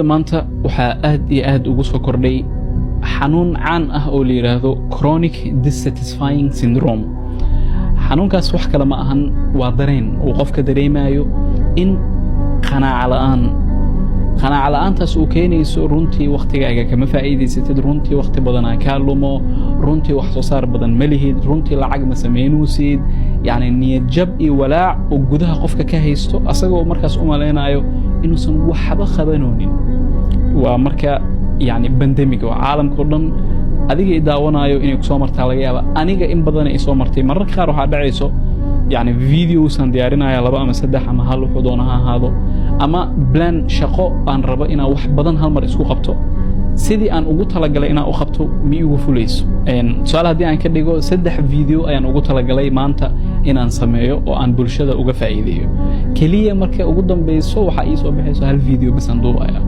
Maanta waxaa aad iyo aad ugu soo kordhay xanuun caan ah oo la yidhaahdo chronic dissatisfying syndrome. Xanuunkaas wax kale ma ahan, waa dareen uu qofka dareemayo in qanaaca la'aan, qanaaca la'aantaas uu keenayso runtii wakhtigaaga kama faa'iidaysatid, runtii wakhti badanaa kaa lumo, runtii wax soo saar badan ma lihid, runtii lacag ma samaynuusid. Yacni niyad jab iyo walaac oo gudaha qofka ka haysto, asagoo markaas u malaynayo inuusan waxba qabanoonin. Waa marka yani pandemic oo caalamka o dhan adiga i daawanayo inay kusoo martaa laga yaaba. Aniga in badana ay soo martay. Mararka qaar waxaa dhacayso, yani videos aan diyaarinaya, laba ama saddex ama hal, wuxuu doona ha ahaado, ama plan shaqo aan rabo inaan wax badan hal mar isku qabto, sidii aan ugu talagalay inaan u qabto ma igu fulayso. Tusaale haddii aan ka dhigo, saddex video ayaan ugu talagalay maanta inaan sameeyo oo aan bulshada uga faa'iideeyo. Keliya marka ugu dambeyso waxaa ii soo baxayso hal video bas aan duubaya.